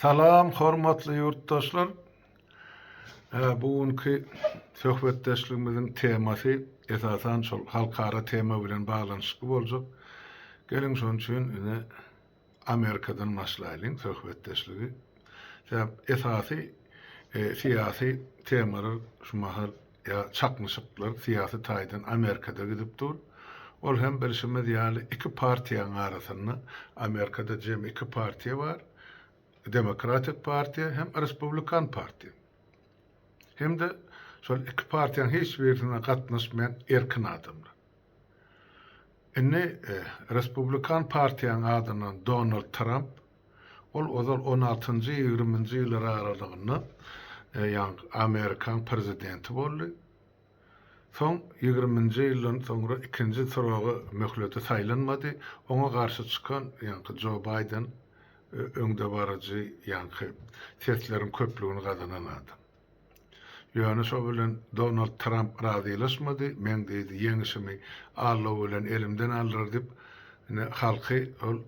Salam hormatly ýurtdaşlar. Bu günki söhbetdeşligimiziň temasy esasan şol halkara tema bilen baglanyşykly boljak. Geliň şonuň üçin ine Amerikadan başlaýlyň söhbetdeşligi. Sebäp esasy syýasy temalar şu mahal ýa çaknyşyklar syýasy taýdan Amerikada gidip dur. Ol hem bilşimiz ýaly iki partiýaň arasynda, Amerikada jemi iki partiýa bar, Demokratik partiýa hem Respublikan partiýa. Hem-de şol iki partiýaň hiç birisine gatnaşmaýan erkin adamlar. Indi Respublikan partiýaň adyndan Donald Tramp Ol ozal on altynjy, ýigriminji ýyllar aralygynda ýaňky Amerikaň prezidenti boldy. Soň ýigriminji ýyldan soňra ikinji sroga möhleti saýlanmady. Oňa garşy çykan ýaňky Jo Baýden öňdebaryjy ýaňky sesleriň köplügini gazanan adam. Ýöne şo bilen Donald Tramp razylaşmady, meň diýdi, ýeňişimi aldaw bilen elimden aldylar diýip, ine halky ol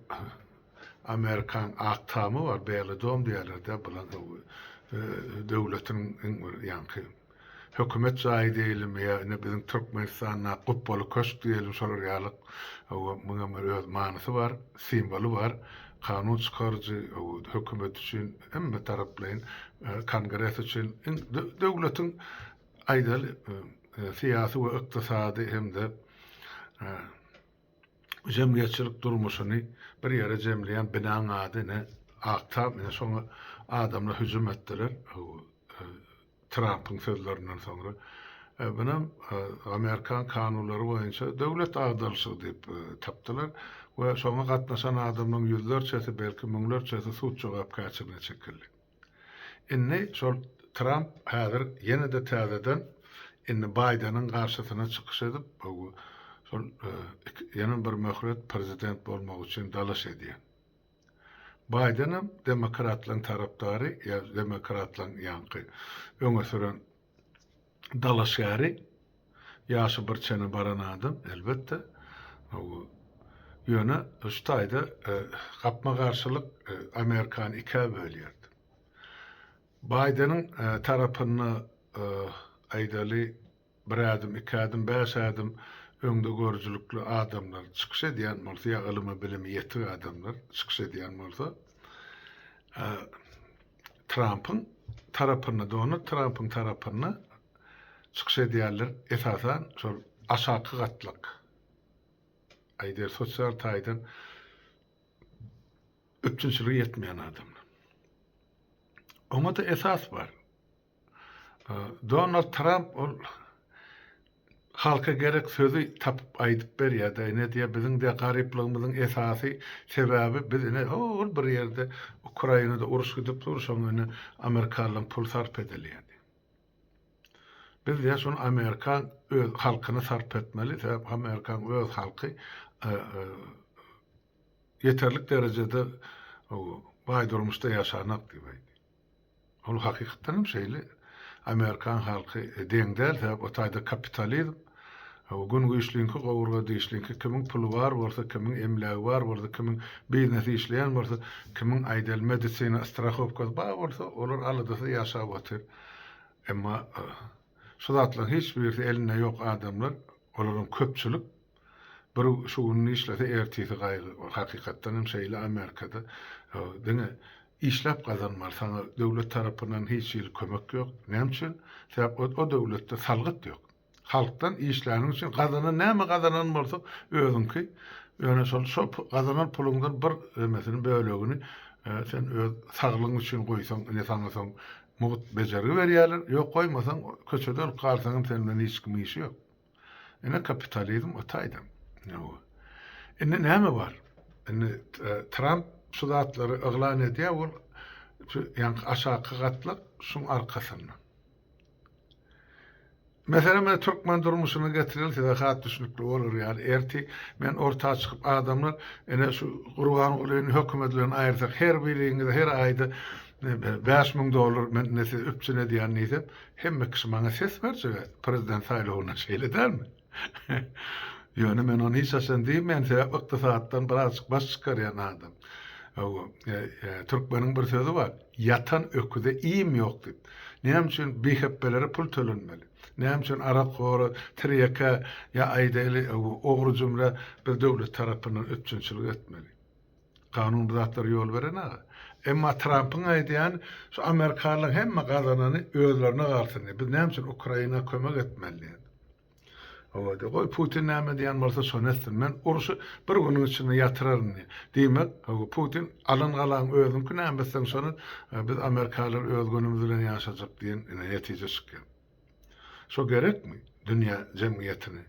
Amerikaň Ak Tamy bar, Bely dom diýýärler-dä, bulan döwletiň iň bir ýaňky hökümet jaýy diýelimi ýa ine biziň Türkmenistandaky gupbaly köşk diýelim şolar ýalyk, hawa, muňam bir öz manysy bar, simwoly bar. Kanun çykaryjy hökümet üçin hemme taraplaýyn kongres üçin iň döwletiň aýdaly syýasy we ykdysady hem-de jemgyýetçilik durmuşyny bir ýere jemleýän binaň ady ine Ak Tam ine şoňa adamlar hüjüm etdiler. Trampyň sözlerinden soňra bunam Amerikan kanunlary boýunça döwlet agdarylyşygy diýip tapdylar we şoňa gatnaşan adamlaryň ýüzlerçesi, belki müňlerçesi sud jogapkärçiligine çekildi. Indi şol Tramp häzir ýene-de täzeden indi Baýdeniň garşysyna çykyş edip, şol ýene bir möhlet prezident bolmak üçin dalaş edýär. Baýdenem demokratlaryň tarapdary ýa demokratlaryň ýaňky öňe süren dalaşgäri, ýaşy bir çene baran adam, elbetde. Ýöne şu taýda gapma-garşylyk Amerikany ikä bölýärdi. Baýdeniň tarapynda aýdaly Bir ädim, iki ädim, bäş ädim öňde görüjilikli adamlar çykyş edýän bolsa ýa ylymy-bilimi ýetik adamlar çykyş edýän bolsa, Trampyň tarapynda, Donald Trampyň tarapynda çykyş edýänler esasan şol aşaky gatlak, aýdaýly sosial taýdan üpjünçiligi ýetmeýän adamlar. Oňa-da esas bar. Donald Tramp ol halka gerek sözi tapyp aýdyp berýär-de, ine diýýär, biziň diýýär garyplygymyzyň esasy sebäbi biz ine hol bir ýerde Ukrainada uruş gidip dur, şoňa ine amerikanlaryň puly sarp edilýär diýýär. Biz diýýär şony amerikan öz halkyna sarp etmeli, sebäbi amerikan öz halky ýeterlik derejede baý durmuşda ýaşanak diýip aýdýar. Ol hakykatdan hem şeýle. Amerikan halky deň däl, sebäp o taýda kapitalizm. Gün güýçliňki gowurga dişliňki, kimiň puly bar bolsa, kimiň emlägi bar bolsa, kimiň biznesi işleýän bolsa, kimiň aýdaly medisina strahowkasy bar bolsa, olar aladasyz ýaşap otyr. Emma şu zatlaryň hiç birisi elinde ýok adamlar, olaram köpçülik. Bir şu gün işlese ertisi gaýgy. Hakykatdan hem şeýle Amerikada diňe işläp gazanmaly. Saňa döwlet tarapyndan hiç hili kömek ýok. Näme üçin? Sebäp o döwletde salgyt ýok. Halkdan işläniň üçin gazanan näme gazanan bolsa özüňki. Ýöne şol şo gazanan puluňdan bir nemesini bölegini sen öz saglygyň üçin goýsaň ine saňa soň mugt bejergi berýärler. Ýok goýmasaň köçede ölüp galsaň hem sen bilen hiç kimiň işi ýok. Ine kapitalizm o taýdan. Indi näme bar? Indi Tramp şu zatlary yglan edýär, ol şu ýaňky aşaky gatlak şuň arkasynda. Meselem, men türkmen durmuşyna getireli size has düşnükli bolar ýaly. Ertir men orta çykyp adamlar ine şu Gurbangulyny hökümet bilen aýyrsak her biriňize her aýda 5000 dollar men ine sizi üpjün edýän diýsem, Hemme kişi maňa ses berjek-ä prezident saýlawynda, şeýle dälmi? Ýöne men ony hiç haçan diýmeýän, sebäp ykdysatdan birazjyk baş çykarýan adam. Türkmeniň bir sözi bar, Ýatan öküze iým ýok diýip. Näme üçin bihepbelere pul tölenmeli? Näme üçin arakhora, tirýekä ýa aýdaýly ogry-jümrä biz döwlet tarapyndan üpjünçilik etmeli? Kanun bu zatlara ýol berenaga. Emma Trampyň aýdýany şu amerikanlaryň hemme gazanany özlerine galsyn diýip. Biz näme üçin Ukraina kömek etmeli diýýär. Hawa diýýär. Goý Putin näme diýen bolsa şony etsin. Men urşy bir günüň içinde ýatyraryn diýýär. Diýmek, hawa Putin alan galaň özüňki näme etseň şony et, biz amerikanlar öz günümiz bilen ýaşajak diýen ine netije çykýar. Şo gerekmi dünýä jemgyýetine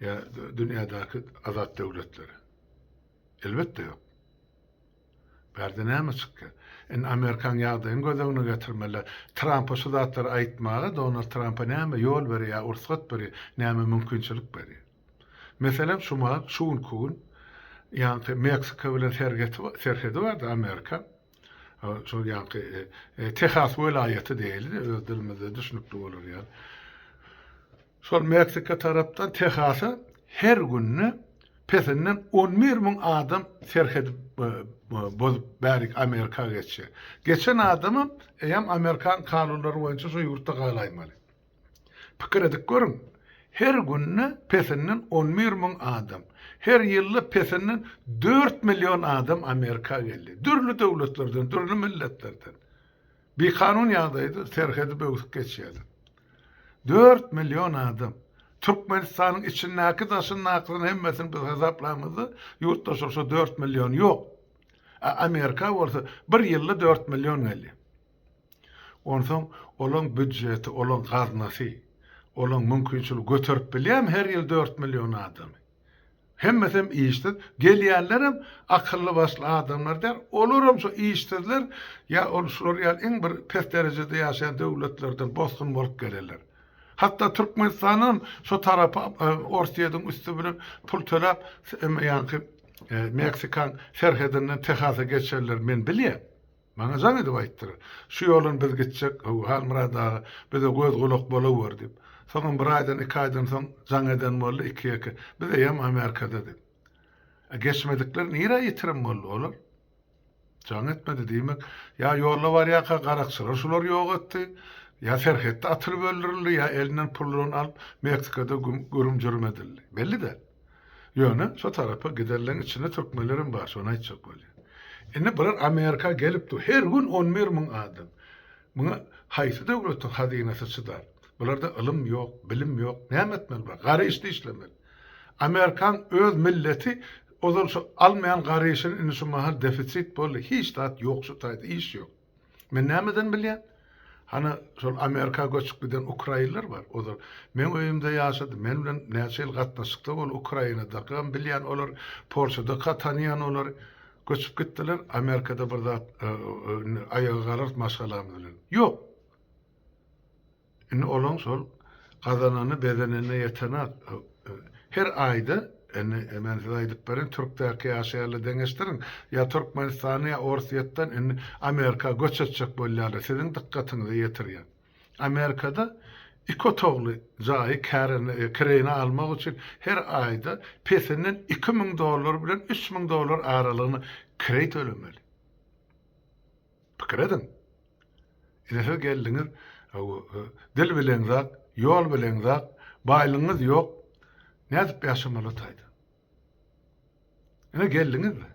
ýa dünýädäki azat döwletlere? Elbetde ýok. Bärde näme çykýar? Indi Amerikaň ýagdaýyny göz öňüne getirmeli. Trampa şu zatlary aýtmaga Donald Trampa näme ýol berýär, rugsat berýär, näme mümkinçilik berýär? Meselem, şu mahal, şu günki gün ýaňky Meksika bilen sergeti, serhedi bardy Amerika. Şol ýaňky Tehas welaýaty diýeli, öz dilimizde düşnükli bolar ýaly. Şol Meksika tarapdan Tehasa her günde pesinden 11 müň adam serhedi bozup bärik Amerika geçýär. Geçen adamam eýýäm Amerikan kanunlary boýunça şo ýurtda galaýmaly. Pikir edip görüň, her günde pesinden 11 müň adam, her ýylda pesinden 4 million adam Amerika geldi. Dürli döwletlerden, dürli milletlerden. Bikanun ýagdaýda serhedi böwsüp geçýärler. 4 million adam. Türkmenistanyň içindäki daşyndakysyny hemmesini biz hasaplamyzda ýurtda şol şo 4 million ýok. Amerika bolsa bir ýylda 4 million gelýär. Onsoň olaň býudžeti, olaň gaznasy, olaň mümkinçiligi göterip bilýärmi her ýyl 4 million adamy? Hemmesem işsiz, gelýänlerem akylly başly adamlar däl, olaram şo işsizler ýa ol şular ýaly iň bir pes derejede ýaşaýan döwletlerden bosgun bolup gelenler. Hatda Türkmenistanam şo tarapa Orsýetiň üsti bilen pul töläp ýaňky Meksikaň serhedinden Tehasa geçenleri men bilýän. Maňa jaň edip aýtdylar. Şu ýoldan biz gitjek, hawa, Halmyrat aga, bize göz-gulak bolawer diýip. Soňam bir aýdan, iki aýdan soň jaň eden boldy, iki-ýeke. Biz eýýäm Amerikada diýip. A geçmedikler nirä ýitirim boldy olar? Jaň etmedi, diýmek, ýa ýolda barýarka garakçylar şulary ýok etdi, ýa serhetde atylyp öldürildi, ýa elinden puluny alyp Meksikada gürüm-jürüm edildi. Belli däl. Ýöne şo tarapa gidenleň içinde türkmenlerem bar, şony aýtjak bolýan. Indi bular Amerika gelip dur. Her gün 11 müň adam. Muňa haýsy döwletiň hazynasy çydar? Bularda ylym ýok, bilim ýok. Näme etmeli bular? Gara işde işlemeli. Amerikaň öz milleti ozal şu almaýan gara işini indi şu mahal defisit boldy. Hiç zat ýok şu taýda iş ýok. Men nämeden bilýän? Hany şol Amerika göçüp giden ukrainler bar. Ozal meň öýümde ýaşady. Men bilen näçe ýyl gatnaşykda boldy. Ukrainadakam bilýän olar, Polşadaka tanýan olary. Göçüp gitdiler. Amerikada bir zat indi aýaga galarys maşgalamyz bilen. Ýok. Indi olaň şol gazanany bezenenine ýetenak. Her aýda, indi men size aýdyp berin, Türkdäki ýaşaýanla deňeşdiriň, ýa Türkmenistany ýa Orsýetden indi Amerika göç etjek bolýarlar, siziň dykgatyňyza ýetirýän. Amerikada iki otagly jaýy kärende, kireýine almak üçin her aýda pesinden 2000 dollar bilen 3000 dollar aralygyna kireý tölemeli. Pikir ediň. Ine siz geldiňiz, dil bileňzak, ýol bileňzak, baýlygyňyz ýok. Nädip ýaşamaly o taýda? Ine geldiňiz-de.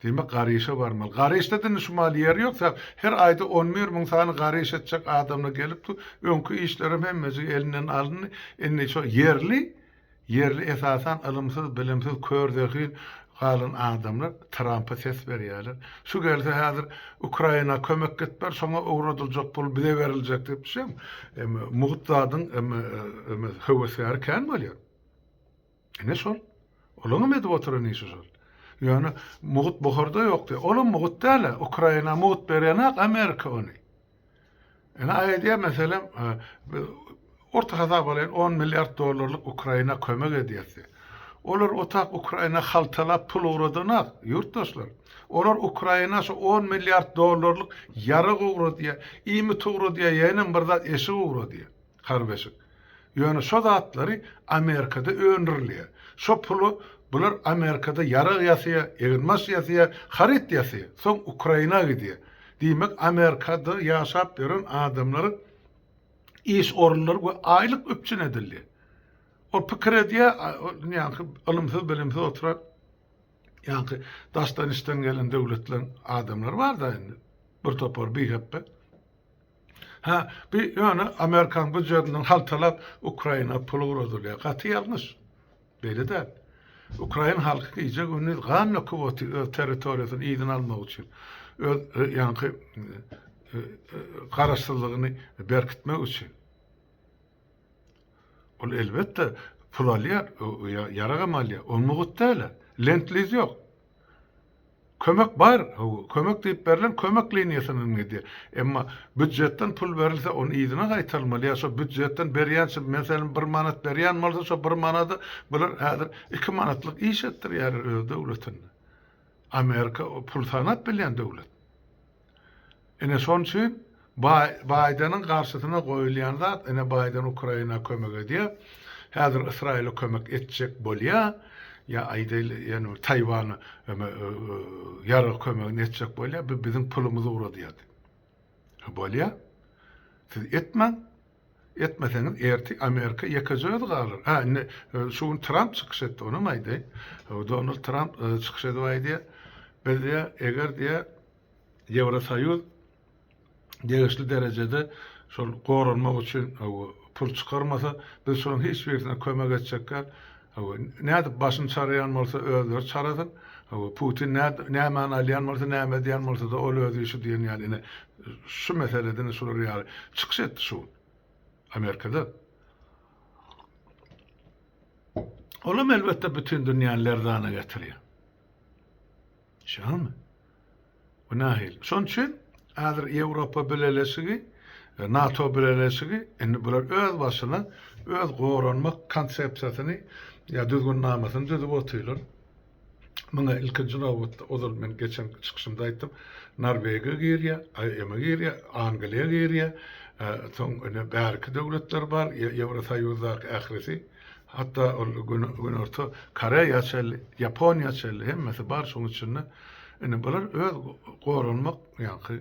Diýmek garyşa barmaly. Garyşda indi şu mal ýer ýok. Sebäp her aýda 11 müň sany garyş etjek adamlar gelip dur. Öňki işlerem hemmejigi elinden alyndy. Indi şo ýerli Ýerli esasan ylymsyz, bilimsiz, kör zehin galan adamlar Trampa ses berýärler. Şu gelse häzir Ukraina kömek gitmer, şoňa ugradyljak pul bize beriljek diýip düşýäň. Mugt zadyň höwesgäri kän bolýar. Ine şol. Olaňam edip oturan işi şol. Ýöne mugt buharda ýok diýýär. Olam mugt däl-ä. Ukraina mugt berenak Amerika ony. Ine aýdýar meselem, orta hasap alaýyn 10 milliard dollarlyk Ukraina kömek edýäs diýip. Olar otak Ukraina haltalap pul ugradanok, ýurtdaşlar. Olar Ukraina şu 10 milliard dollarlyk ýarag ugradýar, iýmit ugradýar, ýenem bir zat eşik ugradýar, harby eşik. Ýöne şo zatlary Amerikada öndürilýär. Şo puly. Bular Amerikada ýarag ýasaýar, eginbaş ýasaýar, haryt ýasaýar. Soň Ukraina gidýär. Diýmek, Amerikada ýaşap ýören adamlaryň iş orunlary we aýlyk üpjün edildi. Ol pikir edýär, ýaňky ylymsyz-bilimsiz oturan ýaňky daşdan içden gelen döwletleriň adamlary bar-da indi. Bir topar bihepbe. Hä, bi ýöne Amerikan býujetinden haltalap Ukraina pul ugradylýar. Gaty ýalňyş. Beýle däl. Ukrain halky gije-gündiz gan döküp otyr öz territoriýasyny yzyna almak üçin. Öz ýaňky garaşsyzlygyny berkitmek üçin. Ol elbetde pul alýar, ýaragam alýar. Ol mugt däl-ä. Lend-liz ýok. Kömek bar, hawa, kömek diýip berlen kömek liniýasyndan gidýär. Emma býujetden pul berilse, ony yzyna gaýtarmaly. Ýa şo býujetden berýänçe, meselem, bir manat berýän bolsa, şo bir manada bular häzir iki manatlyk iş etdirýärler öz döwletinde. Amerika pul sanap bilýän döwlet. Ine şonuň üçin Baýdeniň garşysyna goýulýan zat, ine Baýden Ukraina kömek edýär, häzir Ysraýyla kömek etjek bolýar, ýa aýdaýly ýene bir Taýwana ýarag kömegini etjek bolýar, bu biziň pulumyzy ugradýar diýip. Bolýar. Siz etmäň. Etmeseňiz ertir Amerika ýekeje özi galar. Ha indi şu gün Tramp çykyş etdi, onam aýdaýyn. Donald Tramp çykyş edip aýdýar, biz diýýär, eger diýýär Ýewrosoýuz degişli derejede şol goranmak üçin pul çykarmasa, biz şolaryň hiç birisine kömek etjek däl. Nädip başyny çaraýan bolsa özleri çarasyn. Putin nämäni alýan bolsa, näme edýän bolsa-da ol öz işi diýen ýaly ine şu meselede ine şular ýaly çykyş etdi şu gün Amerikada. Olam elbetde bütin dünýäni lerzana getirýär. Şeýlemi? Bu nähili? Şonuň üçin häzir Ýewropa Bileleşigi, NATO Bileleşigi indi bular öz başyna öz goranmak konsepsiýasyny ýa düzgünnamasyny düzüp otyrlar. Muňa ilkinji nobatda ozal men geçen çykyşymda aýtdym, Norwegiýa girýär, eme girýär, Angliýa girýär, soň ine bärki döwletler bar, Ýewrosoýuzdaky ählisi. Hatda ol Günorta Koreýa çenli, Ýaponiýa çenli hemmesi bar şoň içinde. Indi bular öz goranmak ýaňky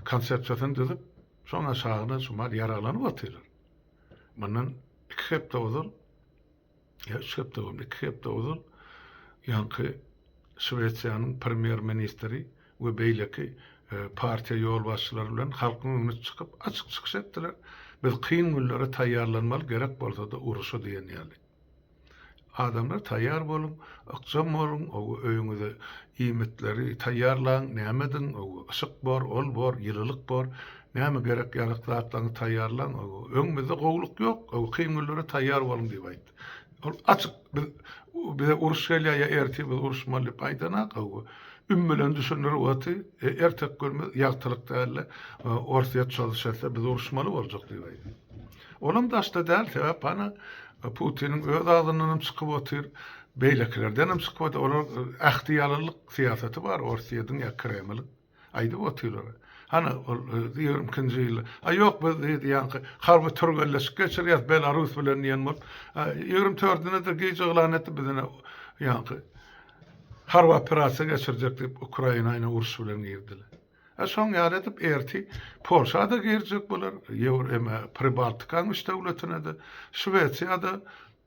konsepsiýasyny düzüp, şoň aşagyna şumal ýaraglanyp otyrlar. Mundan iki hepde ozal ýa üç hepde boldy, iki hepde ozal ýaňky Şwesiýanyň premýer-ministri we beýleki partiýa ýolbaşçylary bilen halkyň öňüne çykyp, açyk çykyş etdiler. Biz kyn günlere taýýarlanmaly, gerek bolsa-da uruşa diýen ýaly. Adamlar taýýar boluň, ykjam boluň, öýüňize iýmitleri taýýarlaň, näme ediň, yşyk bor, ol bor, ýylylyk bor, näme gerek-ýarak zatlaryňyzy taýýarlaň, öňümizde gowulyk ýok, kyn günlere taýýar boluň diýip aýtdy. Ol açyk biz bize uruş gelýär ýa ertir biz uruşmaly diýip aýdanak, üm bilen düşündirip oty, ertek günümiz ýagtylyk däldi, Orsýet çozuş etse biz uruşmaly boljak diýip aýdýar. Olam daşda däl, sebäp hany Putiniň öz agzyndanam çykyp otyr, beýlekilerdenem çykyp otyr. Olar ähdi ýalylyk syýasaty bar Orsýetiň ýa Kremliň. Aýdyp otyrlar. Hany ol 22-nji ýylda, a ýok biz diýdi ýaňky harby türgenleşik geçirýäs Belarus bilen diýen bolup, 24-nde-de gije yglan etdi biz ine ýaňky harby operasiýa geçirjek diýip Ukraina ine uruş bilen girdiler. E şoň ýaly edip erti Polşa-da girjek bolar, Ýewro eme Pribaltikaň üç döwletine-de, Şwesiýa-da,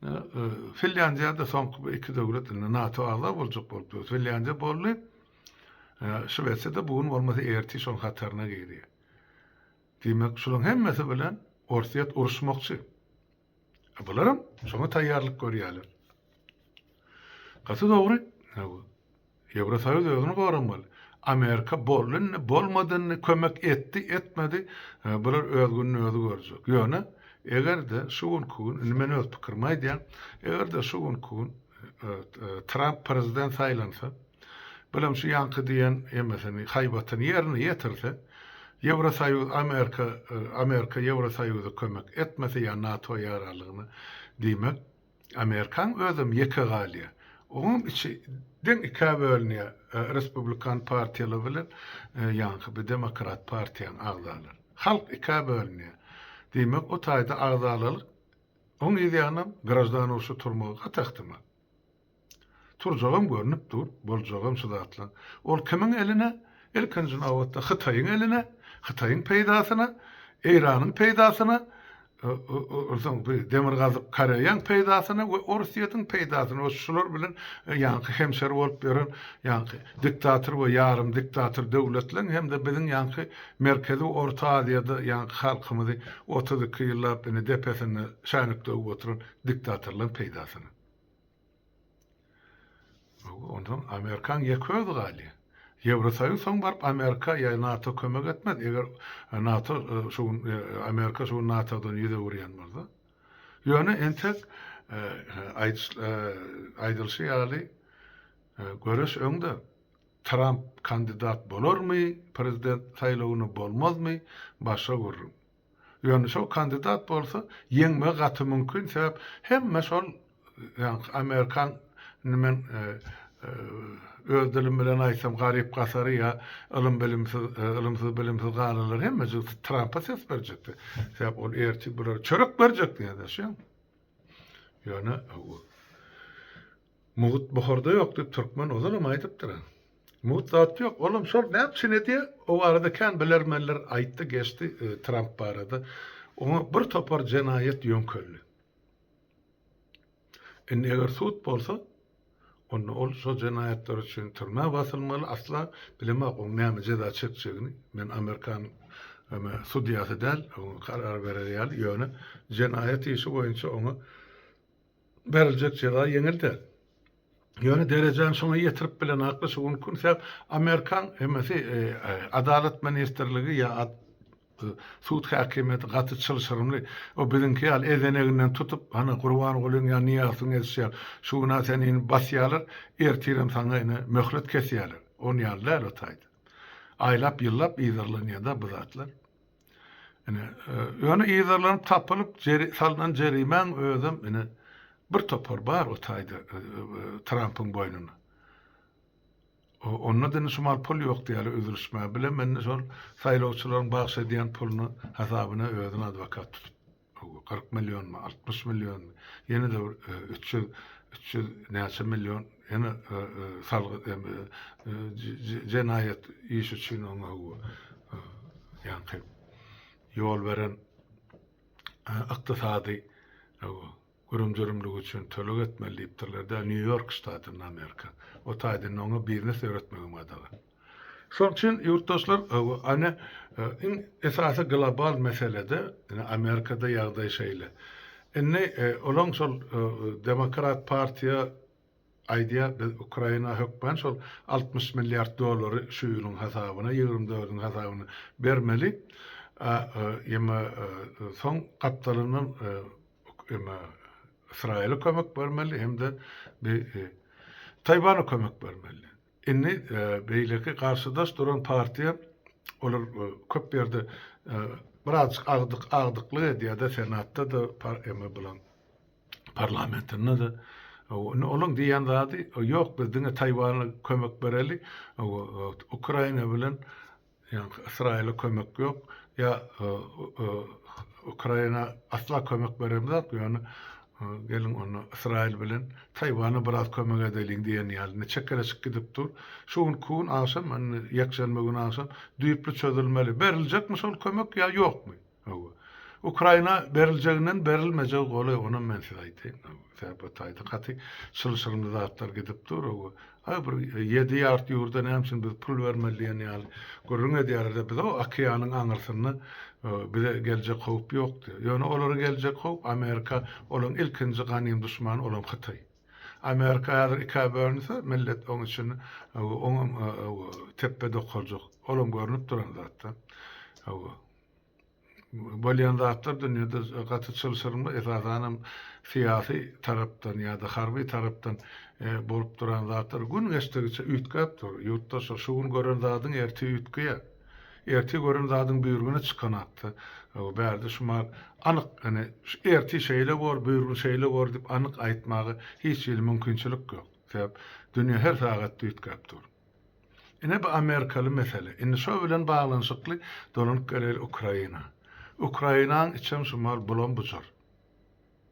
e, e, Finlýandiýa-da soňky bu iki döwlet indi NATO agza boljak bolup dur. Finlýandiýa boldy. E, Şwesiýa-da bu gün bolmasa erti şoň hataryna girýär. Diýmek, şularyň hemmesi bilen Orsýet uruşmakçy. E, bularam şoňa taýýarlyk görýärler. Gaty dogry. Ýewrosoýuz özüni goramaly. Amerika boldy indi, bolmady indi, kömek etdi, etmedi, bular öz gününi özi görjek. Ýöne, eger-de şu günki gün, indi men öz pikirimi aýdýan, eger-de şu günki gün Tramp prezident saýlansa, bulam şu ýaňky diýen emesini, haýbatyny ýerine ýetirse, Ýewrosoýuz Amerika, Amerika Ýewrosoýuza kömek etmese ýa NATO ýararlygyna, diýmek, Amerikaň özem ýeke galýar. Oňam içi deň ikä bölünýär, Respublikan partiýaly bilen ýaňky bir Demokrat partiýaň agzalary. Halk ikä bölünýär. Diýmek, o taýda agzalalyk. Oň yz ýanam graždan urşy turmagy gaty ähtimal. Turjagam görnüp dur, boljagam şu zatlaň. Ol kimiň eline? Ilkinji nobatda Hytaýyň eline, Hytaýyň peýdasyna, Eýranyň peýdasyna, onsoň bu Demirgazyk Koreýaň peýdasyna we Orsýetiň peýdasyna we şular bilen ýaňky hemşeri bolup ýören ýaňky diktator we ýarym diktator döwletleň hem-de biziň ýaňky Merkezi we Orta Aziýada ýaňky halkymyzy 32 ýyllap ine depesinde şänik döwüp oturan diktatorlaň peýdasyna. Onsoň Amerikaň ýeke özi galýar. Ýewrosoýuz soň baryp Amerika ýa NATO kömek etmez, eger NATO şu gün Amerika şu gün NATO-dan ýüz öwürýän bolsa. Ýöne entek aýdylyşy ýaly göreş öňde. Tramp kandidat bolarmy prezident saýlawyna bolmazmy başga gürrüň. Ýöne şol kandidat bolsa ýeňmegi gaty mümkin sebäp hemme şol ýaňky amerikan indi men öz dilim bilen aýtsam garyp gasary ýa ylym bilimsiz ylymsyz bilimsiz galanlar hemmejik Trampa ses berjekdi. Sebäp ol ertir bulara çörek berjek diýýär şeýle. Ýöne Mugt buharda ýok diýip türkmen ozalam aýdypdyr. Mugt zat ýok. Olam şol näme üçin edýär? O barada kän bilermenler aýtdy geçdi Tramp barada. Oňa bir topar jenaýat ýöňkeldi. Indi eger sud bolsa, onda ol şo jenaýatlar üçin türmä basylmaly. Asla bilemok oň näme jeza çekjegini. Men amerikan sudýasy däl, oňa karar berer ýaly. Ýöne jenaýat işi boýunça oňa Beriljek jeza ýeňil däl. Ýöne derejäni şoňa ýetirip bilen hakly şu günki gün sebäp Amerikan hemmesi adalat ministrligi ýa sud häkimiýeti gaty çylşyrymly. O biziňki ýaly ezeneginden tutup hany Gurbangulyň ýa Nyýazowyň edişi ýaly şu gün-ä seni indi basýarlar, ertirem saňa ine möhlet kesýärler. On ýaly däl o taýda. Aýlap ýyllap yzarlanýar-da bu zatlar. Ine, ýöne yzarlanyp tapylyp, salnan jerimäň özem ine bir topar bar o taýda Trampyň boýnuna. Onda-da indi şumal pul ýok diýýärler üzülişmäge. Bilemmen indi şol saýlawçylaryň bagyş edýän puluny hasabyna özüne adwokat tutup. 40 millionmy, 60 millionmy, ýene-de bir 300, 300 näçe million ýene salgyt jenaýat işi üçin oňa ýaňky ýol beren ykdysady gürüm-jürümligi üçin töleg etmeli diýipdirler-dä Nýu-Ýork ştatynda Amerika. O taýdan oňa biznes ýöretmegem gadagan. Şonuň üçin ýurtdaşlar ana iň esasy global meselede ine Amerikada ýagdaý şeýle. Indi olaň şol demokrat partiýa aýdýar biz Ukraina hökman şol 60 milliard dollary şu ýylyň hasabyna 24-iň hasabyna bermeli. Ýa soň gapdalyndan eme Ysraýyla kömek bermeli hem-de Taýwana kömek bermeli. Indi beýleki garşydaş duran partiýa olar köp ýerde birazjyk agdyk agdyklyk edýär-de senatda-da eme bilen parlamentinde-de. Indi olaň diýýän zady ýok biz diňe Taýwana kömek bereli Ukraina bilen Ýaňky Ysraýyla kömek ýok. Ýa Ukraina asla kömek beremzok, ýöne geliň onda Ysraýyl bilen Taýwana biraz kömek edeliň diýen ýaly indi çekeleşik gidip dur. Şu günki gün agşam, indi ýekşenbe güni agşam düýpli çözülmeli. Beriljekmi şol kömek ýa ýokmy? Hawa. Ukraina beriljeginden berilmejegi golaý, onam men size aýdaýyn. Sebäp o taýda gaty çylşyrymly zatlar gidip dur. Hawa. Aý bir ýedi ýart ýurda näme üçin biz pul bermeli diýen ýaly gürrüň edýärler-de, biz o okeanyň aňyrsynda bize geljek howp ýok diýýär. Ýöne olara geljek howp Amerika, olaň ilkinji ganym duşmany olam Hytaý. Amerika häzir ikä bölünse, millet oň içinde oňam tepbe dokaljak. Olam görnüp duran zatda. Hawa. Bolýan zatlar dünýede gaty çylşyrymly, esasanam syýasy tarapdan ýa-da harby tarapdan bolup duran zatlar gün geçdigiçe üýtgäp dur. Ýurtda şo şu gün gören zadyň ertir üýtgeýär. Ertir gören zadyň birgüne çykanakda. Bärde şu mal anyk, ýani ertir şeýle bor, birgün şeýle bor diýip anyk aýtmaga hiç hili mümkinçilik ýok. Sebäp dünýe her sagatda üýtgäp dur. Ine bu amerikaly mesele. Indi şo bilen baglanyşykly dolanyp geleli Ukraina. Ukrainaň içem şu mal bulam bujar.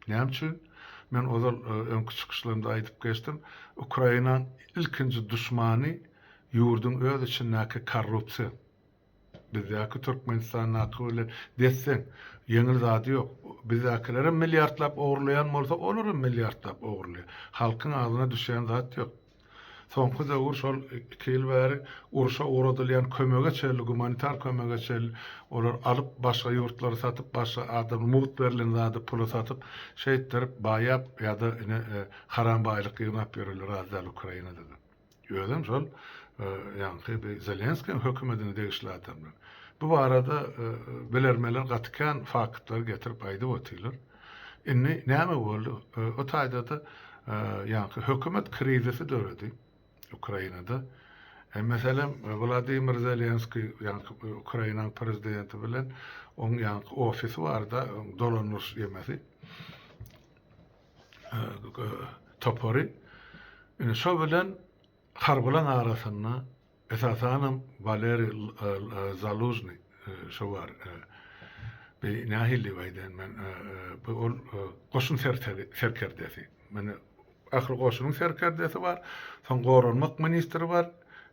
Näme üçin? Men ozal öňki çykyşlarymda aýdyp geçdim, Ukrainanyň ilkinji duşmany ýurduň öz içindäki korrupsiýa. Bizdäki Türkmenistandaky bilen des-deň, ýeňil zady ýok. Bizdäkilerem milliardlap ogurlaýan bolsa, olaram milliardlap ogurlaýar. Halkyň agzyna düşýän zat ýok. Soňky döwür şol iki ýyl bäri urşa ugradylýan kömege çenli, gumanitar kömege çenli olar alyp başga ýurtlara satyp, başga adam mugt berlen zady pula satyp, şeýtdirip baýap ýa-da ine haram baýlyk ýygnap ýörürler az däl Ukrainada-da. Özem şol ýaňky bi Zelenskiň hökümedine degişli adamlar. Bu barada bilermenler gaty kän faktlary getirip aýdyp otyrlar. Indi näme boldy? O taýda-da ýaňky hökümet krizisi döredi Ukrainada. Meselem, Wladimir Zelenskiý, ýaňky Ukrainanyň prezidenti bilen oň ýaňky ofisi bar-da, dolandyryş ýemesi topary. Indi şo bilen harbylaň arasynda Esasanam Waleriý Zalužnyý şo bar. Bi nähili diýip aýdaýyn men, bu ol goşun serkerdesi. Meni ähli goşunyň serkerdesi bar, soň goranmak ministri bar,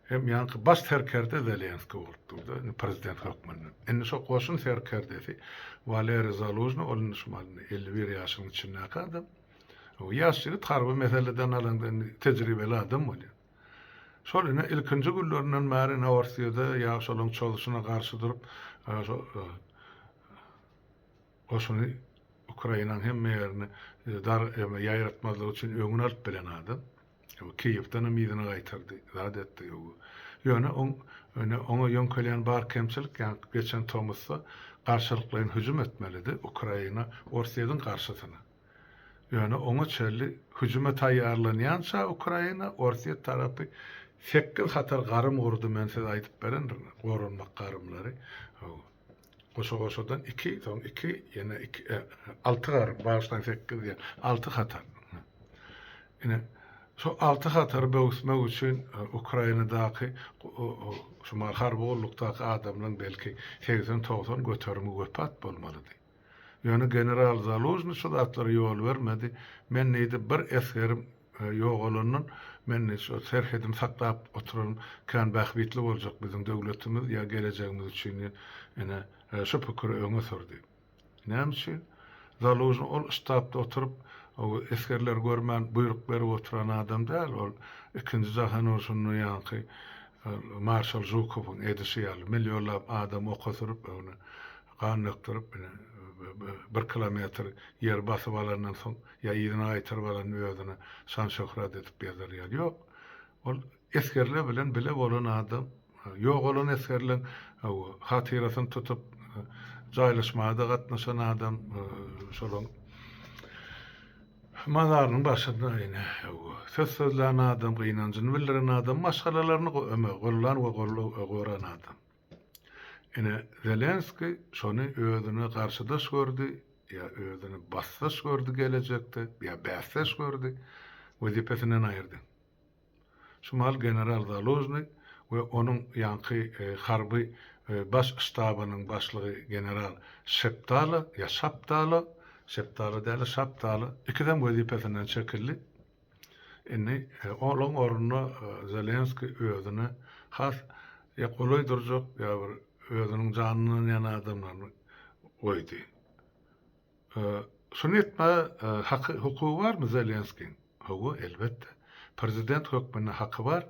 hem ýaňky baş serkerde Zelenskiý bolup durdy, indi prezident hökmünde. Indi şo goşun serkerdesi Waleriý Zalužnyý, ol indi şumal indi 51 ýaşynyň içindäki adam. Ýaş ýigit harby meseleden alanda indi tejribeli adam bolýar. Şol ine ilkinji günlerinden bäri ine Orsýede ýa şolaň çozuşyna garşy durup şo goşuny Ukrainanyň hemme ýerine dar ýaýratmazlyk üçin öňüni alyp bilen adam. Kiýewden hem yzyna gaýtardy, zat etdi. Ýöne oň ine oňa ýöňkelýän bar kemçilik ýa geçen tomusda garşylyklaýyn hüjüm etmelidi Ukraina Orsýediň garşysyna. Ýöne oňa çenli hüjüme taýýarlanýança Ukraina, Orsýet tarapy sekiz hatar garym gurdy, men size aýdyp berendirin, goranmak garymlary. Goşa-goşadan iki, soň iki, ýene iki, alty garym, bagyşlaň sekiz diýen, alty hatar. Ine, şo alty hatary böwüsmek üçin Ukrainadaky şu harby gullukdaky adamlaryň belki segsen-togsan göterimi wepat bolmalydy. Ýöne general Zalužnyý şu zatlara ýol bermedi. Men diýdi, bir esgerim ýogalandan, men diýdi, şo serhedimi saklap oturan kän bähbitli boljak biziň döwletimiz ýa gelejegimiz üçin diýen, ine, şu pikiri öňe sürdi. Näme üçin? Zalužnyý ol ştabda oturyp, esgerleri görmän buýruk berip oturan adam däl, ol Ikinji jahan urşunda ýaňky marşal Žukowyň edişi ýaly, millionlap adamy oka sürüp, ony Gan dökdürip, ine, bir kilometr ýeri basyp alandan soň, ýa yzyna gaýtaryp alanyny özüne şan-şöhrat edip ýazar ýaly. Ýok. Ol esgerler bilen bile bolan adam, ýogalan esgerleň hatyrasyny tutup, jaýlaşmaga-da gatnaşan adam, şolaň mazarynyň başynda, ine, söz sözlän adam, gynanjyny bildiren adam, maşgalalaryny gollan we goran adam. Ine, Zelenskiý şony özüne garşydaş gördi, ýa özüne basdaş gördi gelejekde, ýa bäsdeş gördi, wezipesinden aýyrdy. Şu mahal general Zalužnyý we onuň ýaňky harby baş ştabynyň başlygy general Şeptala, ýa Şaptala, Şeptala däl-de Şaptala, ikisem wezipesinden çekildi. Indi olaň ornuna Zelenskiý özüne has ýa golaý durjak, ýa bir özüniň janyna ynanýan adamlaryny goýdy. Şuny etmäge haky, hukugy barmy Zelenskiň? Hawa, elbetde. Prezident hökmünde haky bar,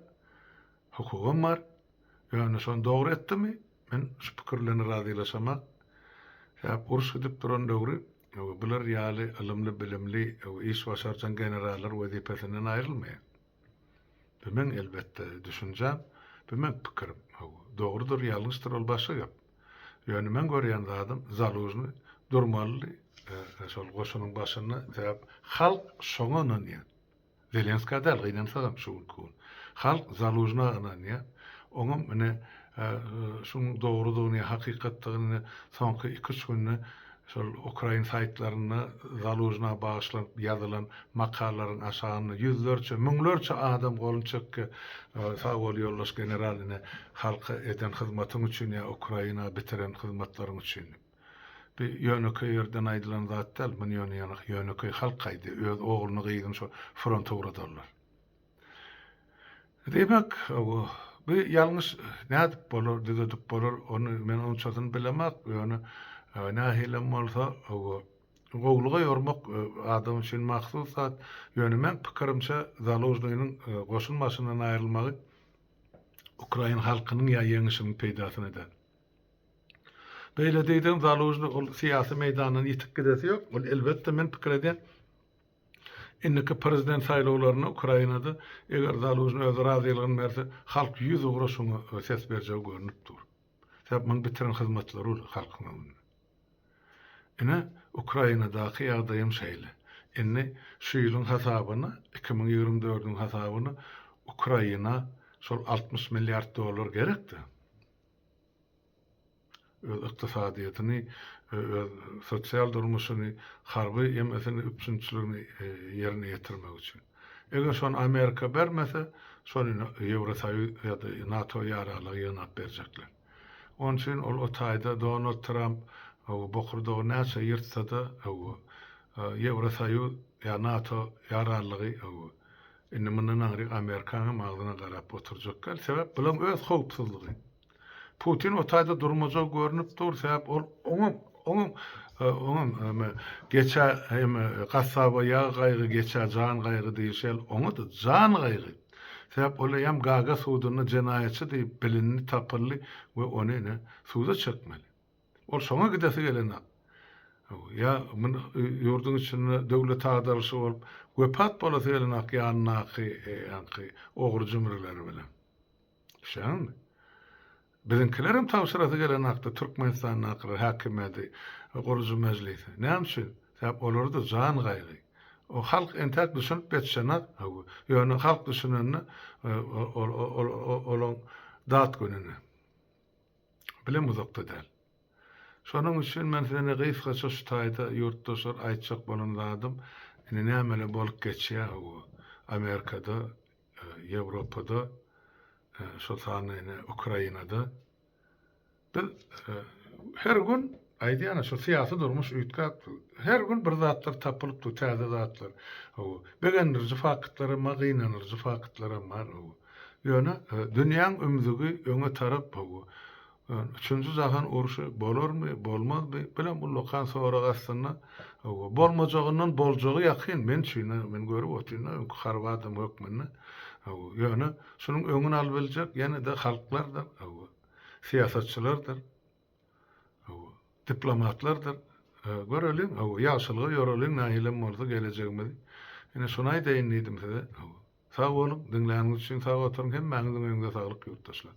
hukugam bar. Ýöne şony dogry etdimi? Men şu pikir bilen razylaşamak. Sebäp uruş gidip duran döwri bular ýaly ylymly-bilimli, iş başarjaň generallar wezipesinden aýrylmaýar. Bu meň elbetde düşünjäm, bu meň pikirim. Dogrudyr, ýalňyşdyr ol başga gep. Ýöne meň görýän zadym Zalužnyý durmalydy şol goşunyň başynda, sebäp halk şoňa ynanýar. Zelenskä däl, gynansagam şu günki gün. Halk Zalužna ynanýar. Oňam ine şunuň dogrudygyny, hakykatdygyny ine soňky iki-üç günde şol ukrain saýtlarynda Zalužna bagyşlanyp ýazylan makalalaryň aşagynda ýüzlerçe, müňlerçe adam goluny çekýär. Sag bol ýoldaş general ine halka eden hyzmatyň üçin ýa Ukraina bitiren hyzmatlaryň üçin diýip. Bu ýönekeý ýerden aýdylan zat däl, muny ýöne ýönekeý halk aýdýar, öz ogluny, gyzyny şo fronta ugradarlar. Diýmek, bu ýalňyş nädip bolar, düzedip bolar, ony men onçasyny bilemok, ýöne nähilem bolsa, gowulyga ýormak adam üçin mahsus zat. Ýöne meň pikirimçe, Zalužnynyň goşun başyndan aýrylmagy ukrain halkynyň ýa ýeňişiniň peýdasyna däl. Beýle diýdigiň Zalužny ol syýasy meýdandan ýitip gidesi ýok. Ol elbetde men pikir edýän indiki prezident saýlawlarynda Ukrainada eger Zalužny öz razylygyny berse halk ýüzugra şoňa ses berjegi görnüp dur. Sebäp muň bitiren hyzmatlary uly halkyň öňünde. Ine Ukrainadaky ýagdaýam şeýle. Indi şu ýylyň hasabyna 2024-iň hasabyna Ukraina şol 60 milliard dollar gerekdi. Öz ykdysadyýetini, öz sosial durmuşyny, harby emesini, üpjünçiligini ýerine ýetirmek üçin. Eger şony Amerika bermese, şony Ýewrosoýuz ýa-da NATO ýararlygy ýygnap berjekler. Onuň üçin ol o taýda Donald Tramp bokurdagy näçe ýyrtsa-da, Ýewrosoýuz ýa NATO ýararlygy indi mundan aňryk Amerikanyň hem agzyna garap oturjak däl. Sebäp bulaň öz howpsuzlygy. Putin o taýda durmajagy görnüp dur, sebäp ol oňam oňam oňam eme geçä eme gassaba ýag gaýgy geçä jan gaýgy diýişi ýaly oňa-da jan gaýgy. Sebäp ol eýýäm Gaga sudunda jenaýatçy diýip bilindi, tapyldy we ony ine suda çekmeli. Ol şoňa gidesi gelenok. Ýa muny ýurduň içinde döwlet agdarylyşy bolup wepat bolasy gelenok ýanyndaky ýaňky ogry-jümrüleri bilen. Düşýäňizmi? Biziňkilerem tabşyrasy gelenakda Türkmenistandakylar häkimiýeti gurujy mejlise. Näme üçin? Sebäp olarda jan gaýgy. O halk entäk düşünip ýetişenak. Ýöne halk düşünende olaň dat gününe. Bilem uzakda däl. Şonuň üçin men size ine gysgaça şu taýda ýurtdaşlar aýtjak bolan zadym indi nämeler bolup geçýär Amerikada Ýewropada, şol sanda ine Ukrainada biz her gün aýdýan şu syýasy durmuş üýtgäp dur. Her gün bir zatlar tapylyp dur, täze zatlar. Hawa, begendiriji faktlar hem bar, gynandyryjy faktlar hem bar. Hawa. Ýöne dünýäň ümzügi öňe tarap, hawa. Üçünji jahan urşy bolarmy, bolmazmy, bilem ullakan sorag astynda. Hawa, bolmajagyndan boljagy ýakyn men üçin, men görüp otyryn-da öňki harby adam hökmünde. Hawa, ýöne şunuň öňüni alybiljek ýene-de halklardyr, hawa, syýasatçylardyr, hawa, diplomatlardyr. Göreliň, hawa, ýagşylyga ýoralyň nähilem bolsa gelejegimizi. Ine şuny aýdaýyn diýdim size, hawa. Sag boluň, diňläniňiz üçin sag oturyň, hemmäňiziň öýüňize saglyk ýurtdaşlar.